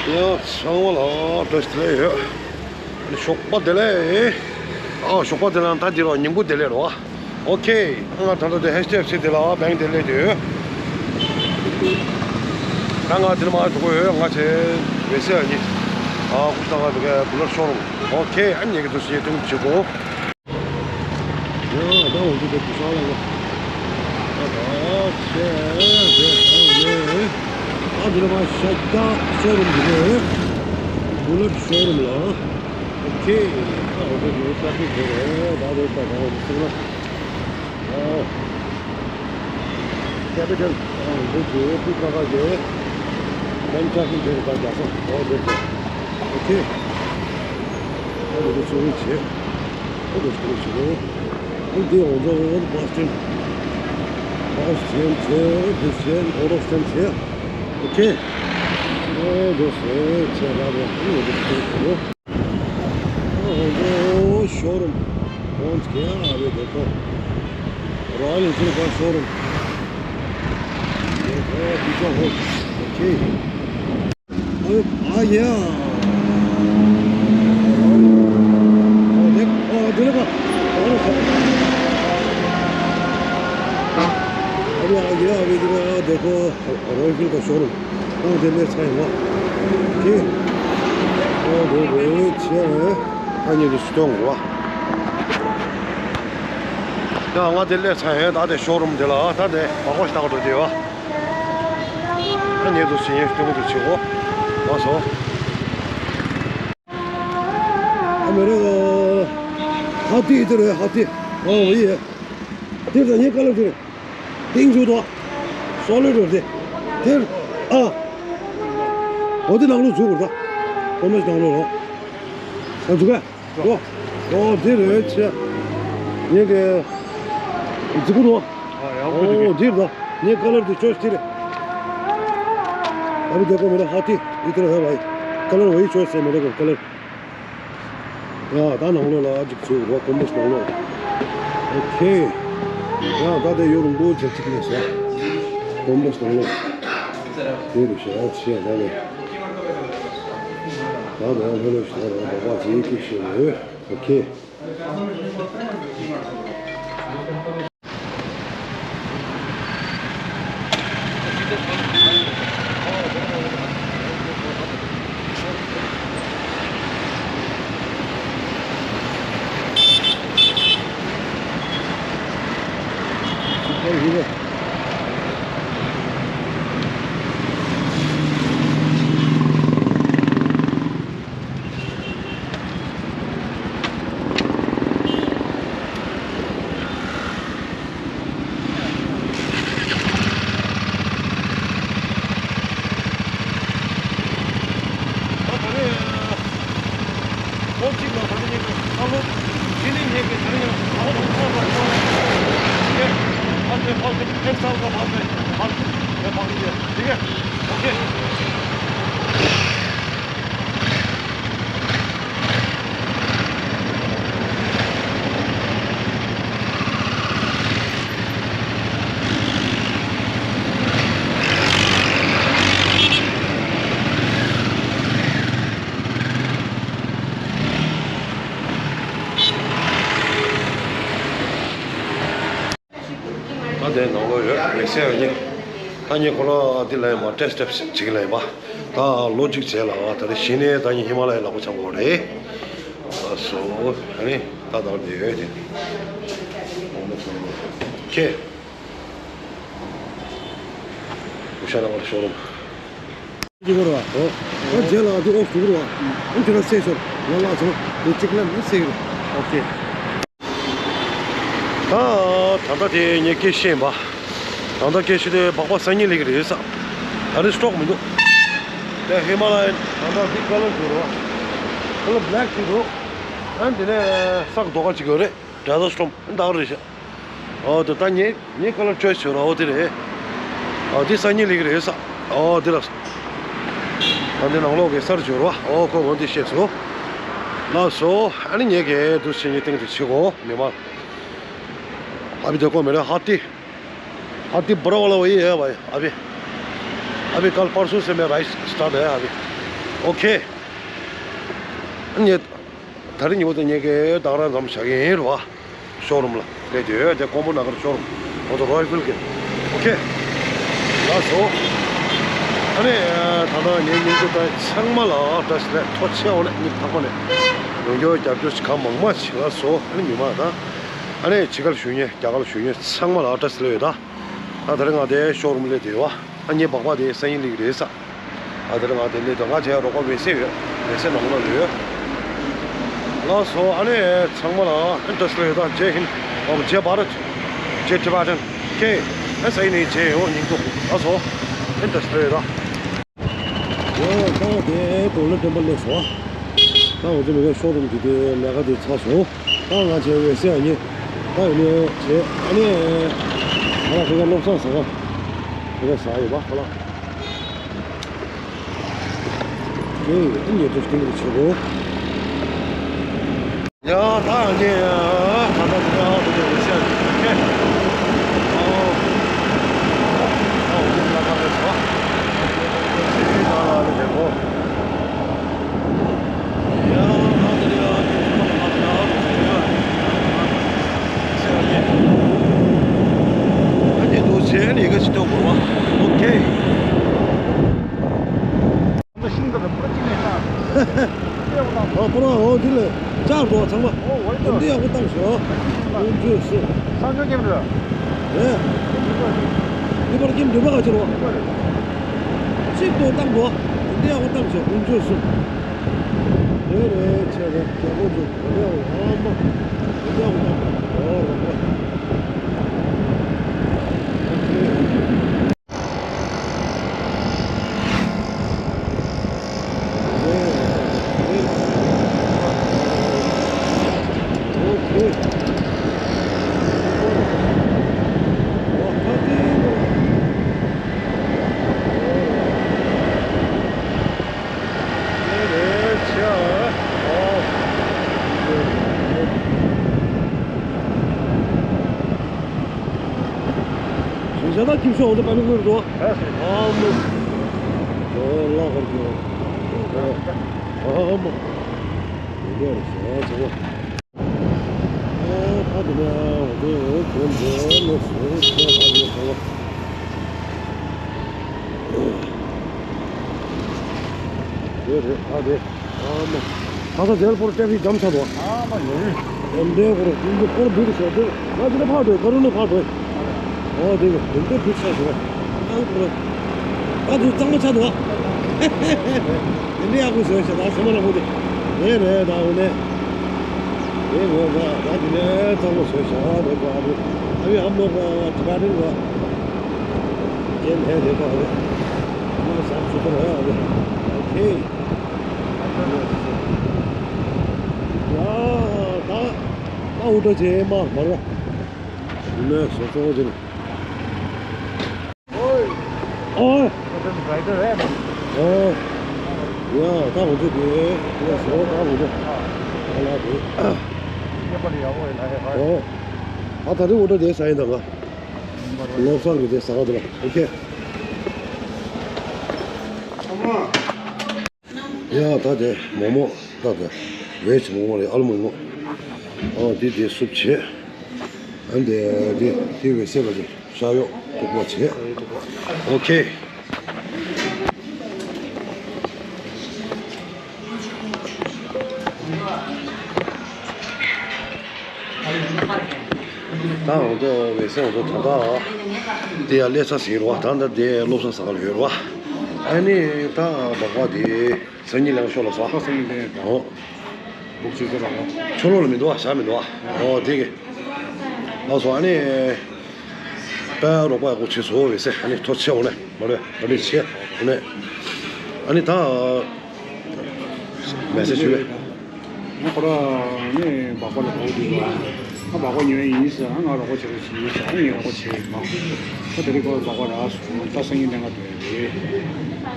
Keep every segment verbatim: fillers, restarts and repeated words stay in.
ཡ་ཚང་མ་ལ་བཀྲ་ཤིས་བདེ་ལེགས་ཡོད། ཞོགས་པ་བདེ་ལེགས། ཨ་ཞོགས་པ་བདེ་ལེགས། ད་འདི་རོ་ཉིན་གུང་བདེ་ལེགས་རོ། ཨོ་ཁེ། ང་ད་ལྟ་དེ་ཧེ་སི་ཊི་ཨེཕ་སི་དེ་ལ་བེང་བདེ་ལེགས་དེ་ཡོད། ད་ང་དེ་ལ་མ་འགྲོ་གི་ཡོད། ང་ཚེ་མེ་སེ་ཨ་ནི། ཨ་ཁུ་ད་ང་དེ་ག་བུ་ལ་ཤོ་རུམ། ཨོ་ཁེ། ཨ་ནི་གི་དུ་ཞེ་དུང་བྱེད་དགོས། ཡ་ད་འོ་དེ་དེ་དུ་ས་ལ་ལ། ད་ད་ཆེ་རེད་ད་རེད། ཨ་དེ་ལ་མ་ཤ་ད་ཤོ་རུམ་དེ་རེད། བུ་ལ་ཤོ་རུམ་ལ། ཨོ་ཁེ། ད་འོ་དེ་དེ་ཏྲ་ཕིག་དེ་རེད། ད་དེ་ད་ད་འོ་དེ་སུ་ལ། ཨོ། Capital, ཨ་འདི་གི་ཕི་ཀ་ཀ་གི་main traffic ཇེམ་ཀ་རྒྱག་ས། ཨོ་འདི་གི། ཨོ་ཁེ། ཨོ་འདི་གི་ཚོ་བའི་ཆེ། ཨོ་འདི་ཚོ་བའི་ཆེ། ཨོ་འདི་འོ་འདི་འོ་འདི་bus stand། bus stand ཆེ། འོ་འདི་ཆེ། auto stand ཆེ། ཨོ་ཁེ། ཨོ་འདི་ཚོ་ཆེ་ར་ར། ཨོ་འདི་ཚོ་ཆེ། ओहो, शोरूम पहुंच गया। अभी देखो, रॉयल एनफील्ड का शोरूम। देखो, पीछे हो। ओके। अरे, आ गया। ओ, देख, ओ, देखो। अरे, आ गया, अभी देखो, देखो। रॉयल एनफील्ड का शोरूम। ཨོ་དེ་ལས་ཚ་ཡིན་ལ། ཁྱེད། ཨོ་དེ་རེད་ཆེ། ཨ་ནི་དེ་སུ་གཏོང་གོ། ཡ་ང་དེ་ལས་ཚ་ཡིན། ད་དེ་ཤོ་རུམ་དེ་ལ་ད་དེ་མ་གོ་ཞིག་ད་ག་འགྲོ་དེ་བ། ཨ་ནི་དུ་ཞིག་ཡིན་སྟོན་གོ་དུ་ཆེ་གོ། ལགས་སོ། ཨ་མི་རེད། ཧ་ཏི་དེ་རེད། ཧ་ཏི། ཨོ་ཡེ། དེ་ད་ངའི་ཀ་ལ་དེ་རེད། ཏིང་ཞུ་དོ། སོ་ལེ་རོ་དེ། དེར། ཨ། འོ་དེ་ནང་ལོགས་འཛུལ་དགོས་ར། ཀོ་མེས་ནང་ལོགས་རོ། ཨ་འཛུལ་ག་འོ། འོ་དེ་རེད་ཆེ། ངས་གི། འཛུལ་དགོས་རོ། ཨ་ཡག་པོ་འདུག་གི། འོ་དེ་རེད་ད། ངས་ཀ་ལར་དེ་ཆོས་དེ་རེད། ཨ་བི་དེ་ཀོ་མེ་ར་ཧ་ཏི། ཡི་དེ་ར་ཧ་བའི། ཀ་ལར་བའི་ཆོས་ཟེར་མེ་ར་ཀོ་ཀ་ལར། ཡ་ད་ནང་ལོགས་ལ་ཨ་ཅིག་ཚུར་རོགས་ཀོམ་པོ་སི་ནང་ལོགས། ཨོ་ཁེ། ཡ་ད་དེ་ཡོད་རུང་པོ་ཅིག་ཅིག་ལས་ཟེར། ཀོམ་པོ་སི་ནང་ལོགས། དེ་རུ་ཤ་ཨོ་ཤེ་ད་ལས། ད་ད་ལྷོད་ལྷོད་ཤ་ད་ད་པ་ཅིག་ཅིག་ཤེས་ཡོད། ཨོ་ཁེ། ད་དེ་ནང་ལོགས་ཡོད་མི་ཟེར་ཡོད་ཉིན། ད་ངས་ཁོ་རང་འདི་ལ་ཡིན་པ་ཏེ་སི་ཊེབ་ཅིག་ལ་ཡིན་པ། ད་ལོ་གཅིག་བྱས་ལ་ད་རེས་གཞི་ནས་ད་ངས་ཧི་མ་ལ་ཡའི་ལག་པ་འཆང་དགོས་རེད། ཨ་སོ། ཨ་ནི་ད་ད་འདི་ཡོད་དེ། ཁྱེད། ཨུ་ཤ་ན་བར་ཤོ་རུམ། ཅི་གོ་ར། ཨོ། ཨོ་རྗེས་ལ་འདི་ཨོ་སུ་གོ་ར། ཨོ་ཁྱེད་རང་སེ་སོར། ང་ལ་སོ། འདི་གཅིག་ལ་མི་སེ་གི། ཨོ་ཁེ། ད་ད་ལྟ་དེ་ངས་སྐད་ཤེས་པ། ད་ལྟ་སྐད་ཤེས་དེ་སྦག་སྦག་སང་ཉིན་ལེགས་རེད་ས། ད་རེས་སི་ཊོག་མི་འདུག་དེ་ཧི་མ་ལ་ཡའི་ད་ལྟ་འདི་ཀ་ལར་བྱོས་རོགས། ཀ་ལར་བྷི་ལེག་ཅིག་འདུག་ཨ་འདི་ནས་སག་རྡོ་ཁ་ཅིག་ཡོད་རེད། ཌེ་ཟརཊ་སི་ཊོམ་ད་ག་རེད་ཤག་ཨོ་དེ་ད་ངས་ངས་ཀ་ལར་ཅོའི་སི་བྱོས་ར། ཨོ་དེ་རེད། ཨོ་དེ་སང་ཉིན་ལེགས་རེད་ས། ཨོ་དེ་ར། ཨ་འདི་ནང་ལོགས་ཀྱི་སར་བྱོས་ར། ཨོ་ཁོ་འོ་དེ་ཤེས་སོ། ལགས་སོ། ཨ་ནི་ངས་གས་དུ་ཕྱིན་ནས་སྟེང་དུ་ཕྱི་གོ་མི་མང་། ཨ་བི་དེ་ཀོ་མེ་ར་ཧ་ཏི། ཨ་ཏི་བར་བ་ལ་བ་ཡི་ཨ་བ་ཡི་ཨ་བི། ཨ་བི་ཀལ་པར་སུ་སེ་མེ་རའི་སི་ཊར་ཊི་ཨ་བི། ཨོ་ཁེ། ངས་ད་རིང་ཉིན་མོ་དེ་ངེད་ཀྱིས་དང་རང་འཛོམས་བྱ་གི་ཡིན་རེད་བ། ཤོ་རུམ་ལ་སླེབས་ཡོད་དེ། ཀོང་པོ་ན་གར་ཤོ་རུམ། ང་ཚོ་རོ་ཡལ་ཕིལ་གྱི། ཨོ་ཁེ། ལགས་སོ། ཨ་ནི་ད་ལྟ་ངའི་སྙིང་སྟོབས་དང་ཚང་མ་ལ་བཀྲ་ཤིས་བདེ་ལེགས། ཐུགས་རྗེ་ཆེ། འོ་ལེ། སྙིང་ཐག་པ་ནས་ཡོང་རྒྱུ་རྒྱབ་སྐྱོར་གང་མང་མང་བྱེད། ལགས་སོ། ཨ་ནི་མི་མང་དང་། ཨ་ནི་ཕྱི་ཁར་བཞུགས་མཁན་རྒྱ་གར་ལ་བཞུགས་མཁན་ཚང་མ་ལ་བཀྲ་ཤིས་བདེ་ལེགས་ཡོད་ད། ཨ་ད་རེས་ང་དེ་ཤོ་རུམ་སླེབས་བསྡད་ཡོད་བ། ཨ་ངའི་སྦག་སྦག་དེ་སང་ཉིན་སླེབས་ཀྱི་རེད་ས། ཨ་དེ་རིང་ང་དེ་སླེབས་དང་ང་བྱས་རོགས་པ་འོད་ཟེར་ཡོད། འོད་ཟེར་ནང་ལ་ཡོད། ལགས་སོ། ཨ་ནི་ཚང་མ་ལ་ཨ་བཀྲ་ཤིས་བདེ་ལེགས་དང་། ཇེ་ཧིན། ཨོ་ཇེ་བྷ་རད། ཇེ་ཊི་བྷ་ཊན། ཁེ། ཨ་སང་ཉིན་ནས་མཇལ་ཡོང་། སྙིང་སྟོབས། ལགས་སོ། ཨ་བཀྲ་ཤིས་བདེ་ལེགས་དང་། ཡོ། ད་དེ་གོང་ལ་དྲན་པ་སླེབས་སོང་། ད་ང་ཚོ་མི་ཁའི་ཤོ་རུམ་གྱི་དེ་ལས་ཀ་དེ་ཚར་སོང་། ད་ང་བྱས་འོད་ཟེར་ཨ་ནི། ད་ཡོད་ནས་བྱས་ཨ་ནི། ཁ་ལག་ཁ་ལག་བློ་བཟང་ཟ་ག་ཁ་ལག་ཟ་ཡོད་པ་ཁ་ལག་ཨེ་ཨེ་ཉེ་དུ་སྟེང་དུ་ཆེ་གོ། ཡ་ད་ཨ་ནི་ད་ད་ད་ད་ད་ད་ད་ད། ཨོ། ཨོ། ད་ད་ད་ད། ཨ་ནི་དུ་ཟེར་ནི་ག་ཅི་ཐོག་གོ་བ། ཨོ་ཁེ། ཨ་ཁོ་རང་འོ་འདི་ལ་ལྕགས་འགྲོ་བ་ཚང་མ། འདི་ཡག་པོ་བཏང་ཤོག་ཀུན་སྤྱོད་སུ། སངས་རྒྱས་ཀྱི་རེད། རེད། འདི་པར་ཀིམ་འདི་པ་ག་ཅི་རོ། གཅིག་ཏུ་བཏང་དགོས། འདི་ཡག་པོ་བཏང་ཤོག་ཀུན་སྤྱོད་སུ། རེད་རེད། ཆེ་རེད། རྒྱལ་པོ་འདུག་འདི་ཡག་པོ། ཨ་མ། འདི་ཡག་པོ་བཏང་། ཨོ་རོ་པ། ཞིང་ཆ་ད་ཁྱིམ་ཤོག་འོ་ད་པ་ནི་དངུལ་རོ། ཨ་མོ། ཨོ་ལ་གར་གྱི། ཨ་མོ། འདི་རེད་ཟེར་བ་ཚོ། ཨ་ད་དེ་ནས་འོ་དེ་འོ་དེ་འདྲ་ལོ་སོ་སོ་ད་དེ་ཚོ། དེ་རེད་ད་དེ། ཨ་མ། ད་ལྟ་དེར་པོར་ཊེ་ཕིག་ཇམ་ཆགས་འདུག་ཨ་མ་ཡོད་རེད། དེ་འདྲའི་སྐོར་ཀུན་གྱི་སྐོར་འདུག་ཟེར་དུས་ང་ཚོ་ནི་ཕར་འགྲོ་ཀ་རུ་ནི་ཕར་འགྲོ། ཨོ་དེ་གི་དེ་འདྲའི་འདུག་ཆགས་ཤོག་ཨ་ཁོ་ར། ད་དུ་གཙང་མ་ཆགས་འདུག་དེ་འདྲའི་ཡག་པོ་བཟོས་ཤག་ད་ཟེར་མ་ར་ཁོ་དེ། དེ་རེད་ད་འོ་ནས། དེ་གོ་ག་ད་དེ་ནས་གཙང་མ་བཟོས་ཤག་དེ་གོ་ཨ་རུ། ཨ་ཡུ་ཨ་མོ་ག་ད་རིང་ག་ཅན་ཧེ་དེ་གོ་ཨ་རུ། ཨ་མ་ཟམ་སུ་ཏོ་ར་ཨ་རུ། ཨོ་ཁེ། ཡ། ད་ད་འུ་ཏྲ་ཅེ་མ་མར་བ། འདི་ནས་བཟོ་གཙོ་བོ་ཅན། ཨོ། ཨོ། ཡ་ད་འུ་ཏྲ་དེ་ཡ་བཟོ་ད་འུ་ཏྲ་ཨ་ལ་དེ། ཨོ། ཨ་ད་རེ་འུ་ཏྲ་དེ་ས་ཡིན་ད་ང་། བློ་བཟང་གི་དེ་ཟ་ག་དེ་ལ། ཨོ་ཁེ། ཡ་ད་དེ་མོག་མོག་ད་དེ་བེཇ་མོག་མོག་རེད། ཨ་ལུ་མོག་མོག་ཨ་དེ་དེ་སུབ་བྱས། ཨ་དེ་དེ་དེ་བེ་སེ་བ་ཅིག་ཤ་ཡོག་ཐུག་པ་བྱས། ཨོ་ཁེ། ད་འོ་ཚོ་བེ་སེ་འོ་ཚོ་ད་ལྟ་དེ་ཡ་ལས་ས་ཟིན་རུ་བ། ད་ལྟ་དེ་སློབ་གསོ་ས་ག་ལ་ཡོད་རུ་བ། ཨ་ནི་ད་སྦག་སྦག་དེ་སང་ཉིན་ལེན་ཤོག་ལ་སོ། ཁ་སང་ཉིན་ལེན་ད། འོ། འབུག་ཆུ་ཚོད་ལ་འོ། ཆུ་ལོག་ལ་མི་འདུག་བ། བཞག་མི་འདུག་བ། འོ་དེ་གི། ལགས་སོ། ཨ་ནི། དཔལ་རོགས་པ་ཡག་པོ་བྱས་སོ་བེ་སེ། ཨ་ནི་ཐུགས་རྗེ་ཆེ། འོ་ནས་མ་རེད་ཨ་ནི་ཆེ། འོ་ནས། ཨ་ནི་ད། མེ་སེ་ཇི་ཞུ་བས། ང་ཁོ་ར་ནི་སྦག་སྦག་ལ་གོ་དུས་ལ། ང་སྦག་སྦག་ཉོས་ཡིན་ཟེར། ང་རོགས་པ་བྱེད་རོགས་བྱེད་ཡིན་ཟེར། ཨ་ནི་ངས་རོགས་པ་བྱས་ཡིན་མ། ཁོ་དེ་རིང་ཁོ་སྦག་སྦག་རག་སོང་། ད་སང་ཉིན་ལེན་ག་འགྲོ་ཡ་རེད།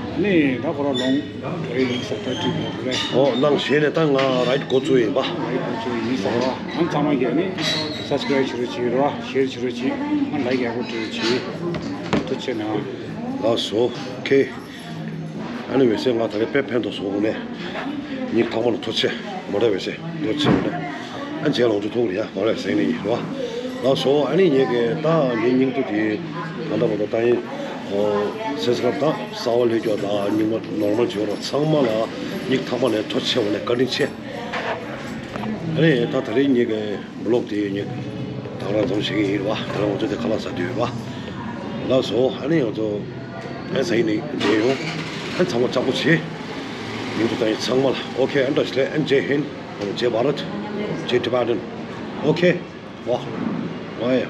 ཨ་ནི་ད་ཁོ་ར་ལོང་འགྲོ་ཡ་ཡིན་ཟེར། ད་དྲིས་ལོང་རེད། ཨོ་གནང་བྱས་ནས་ད་ང་རའིཌ་འགོ་བཙུགས་ཡིན་པ། རའིཌ་འགོ་བཙུགས་ཡིན་ཟེར་བ། ཨ་ཚང་མ་གིས་ནི་སབ་སི་ཀ་རའིབ་བྱེད་རོགས་བྱེད་རོགས། ཤེར་བྱེད་རོགས་བྱེད། ཨ་ལའིཀ་ཡག་པོ་སྤྲད་རོགས་བྱེད། ཐུགས་རྗེ་ཆེ་གནང་། ལགས་སོ། ཨོ་ཁེ། ཨ་ནི་འོད་ཟེར་ང་ད་རེས་དཔེ་ཕན་ཐོགས་སོང་ནས། ཉིན་ཐོག་མ་ལ་ཐུགས་རྗེ་ཆེ། མོ་ར་འོད་ཟེར་ཐུགས་རྗེ་ཆེ་ནས། ཨ་ནི་རྗེས་ལ་འོ་ཚོ་ཐུག་རེད་ཡ། མོ་ར་འོད་ཟེར་ནས་ཡིན་རོ། ལགས་སོ། ཨ་ནི་ངེད་ཀྱི་ད་ངའི་སྙིང་ཐུ་དེ་ད་ལྟ་བར་དུ་ད་ཡིན། ཨོ་སེམས་ཁམས་དང་གསར་བ་ལྷོད་རྒྱུ་དང་སྙིང་མ་ནོར་མལ་བྱེད་རོགས་ཚང་མ་ལ་ཉིན་ཐོག་མ་ནས་ཐུགས་རྗེ་ཆེ་བ་ནས་བཀའ་དྲིན་ཆེ། ཨ་ནི་ད་ད་རེས་ངེད་ཀྱི་བི་ལོག་དེ་ངེད་དང་རང་འཛོམས་བྱེད་ཀྱི་ཡིན་རེད་བ། ད་རང་ང་ཚོ་དེ་ཁ་ལག་ཟ་དུས་ཡོད་བ། ལགས་སོ། ཨ་ནི་ང་ཚོ་ཨ་ཟ་ཡིན་ནི་མཇལ་ཡོང་། ཨ་ཚང་མ་ལྕགས་པོ་བྱེད། མིང་དུ་བཏང་ཡིན་ཚང་མ་ལ། ཨོ་ཁེ། ཨ་འདྲ་ཞིག་ལས། ཨ་ཇེ་ཧིན། ཨ་ཇེ་བྷ་རད། ཇེ་ཊི་བྷ་ཊན། ཨོ་ཁེ། ཝ། ཝ་ཡ།